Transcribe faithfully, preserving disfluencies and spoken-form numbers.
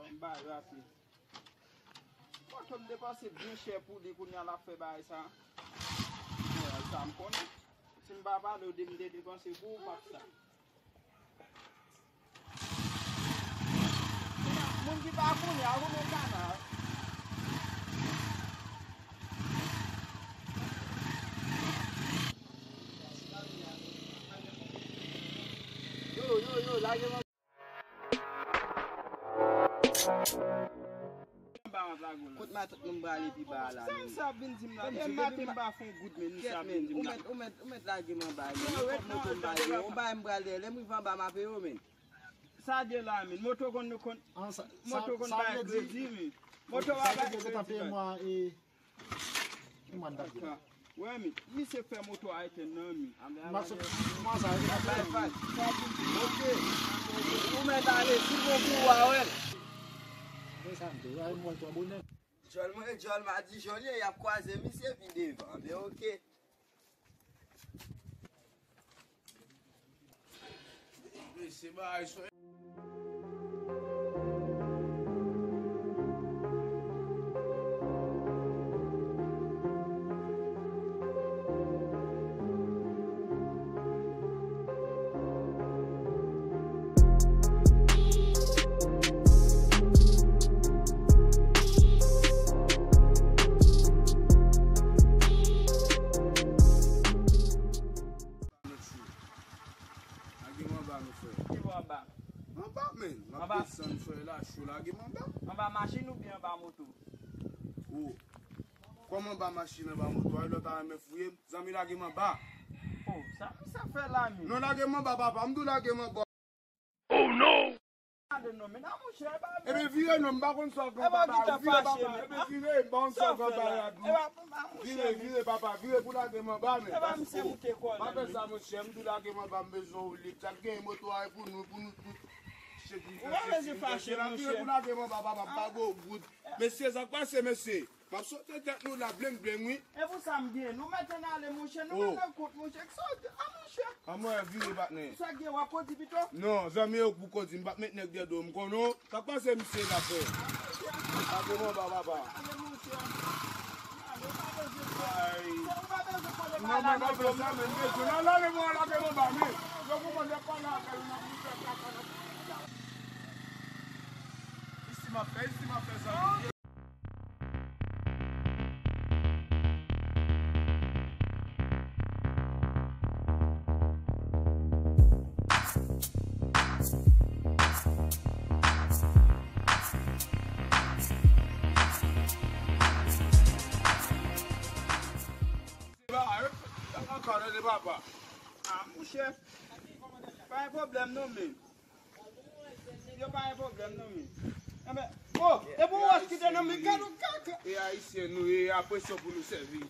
M bay rapid. Moto m depanse byen chè pou li, kounye a l ap fè bagay sa. Bagay sa m konnen. Si m pa pale w de m te depanse pou ou, p ap sa. Moun ki pa konnen, a konnen kanal. Yo, yo, yo, lage mwen. Kot matant mwen prale pi ba a la menm? Sa misye ap vin di m la? Yè maten m pa fè yon goud, men misye ap vin di m la. Ou mèt, ou mèt, ou mèt lage m anba li. Kòb moto m pa gen. Ou bay m pral dèyè. Lè m rive anba, m a peye w, men. Sa gen la, men. Moto konn, konn, moto konn bay kredi, men. Moto pa bay kredi, men. Kòman n t ap di la? Wè, men, misye fè moto a etèn nan, men. Maso, kòman sa, e pa fè. Ok. Ou mèt ale, si bon pou ou a wè l. Men sa m di, wè, m wè l twò bonè. Djòl mwen, djòl madichon li ye, y ap kwaze misye pi devan, men ok. Mesye, bagay sou Lage m anba, non, frè. Ki bò anba? Anba, men. M ap desann, frè, la cho, lage m anba. Anba machin oubyen anba moto? O. Kòman anba machin, anba moto? A, lòt a renmen fouye m. Zanmi, lage m anba. O, sa misye ap fè la, men? Non, lage m anba, papa. M di w lage m anba. Oh, non! Gade non, men nan mouche, e pa vre. Ebyen, vire non, m pa konn sa w konn, papa. Vire, papa. Ebyen, vire, m pa konn sa w konn, papa. Vire, vire, papa. Vire pou lage m anba, men. E pa misye moute kò l. Pa fè sa, monchè. M di w lage m anba, m bezwen w lib. Sa k genyen moto a e pou nou, pou nou tout. Ou pa bezwen fache, monchè. Vire pou lage m anba, papa. M pa gen yon goud. Mesye, sa k pase, mesye? M ap sote tèt nou la blenng blenng, wi. E pou sa m gen. Nou mete n ale, monchè. Nou pa nan kont, monchè. Kisa w di? A, monchè. Anmwey, vire, patnè. Sa gen, w ap kondi pito? Non, zanmi, yo pou kondi. M p ap met nèg dèyè do m, konnen w. Sa k pase, misye, la, frè? Lage m anba, papa. Ale, monchè. Ale, w pa bezwen pè. Ay. Ou pa bezwen pè de bagay la, non, men. Non, men, non, lage m anba, men. Yo konprann, lè pale avè l, nan pou fè kaka, nan pou fè kaka. Isi m ap fè, isi m ap fè sa. A, monchè, pa gen pwoblèm non, men. Yo pa gen pwoblèm non, men. Enben, o, e pou wòch ki te nan men, gade w kaka. E ayisyen nou ye, a presyon pou nou sèvi.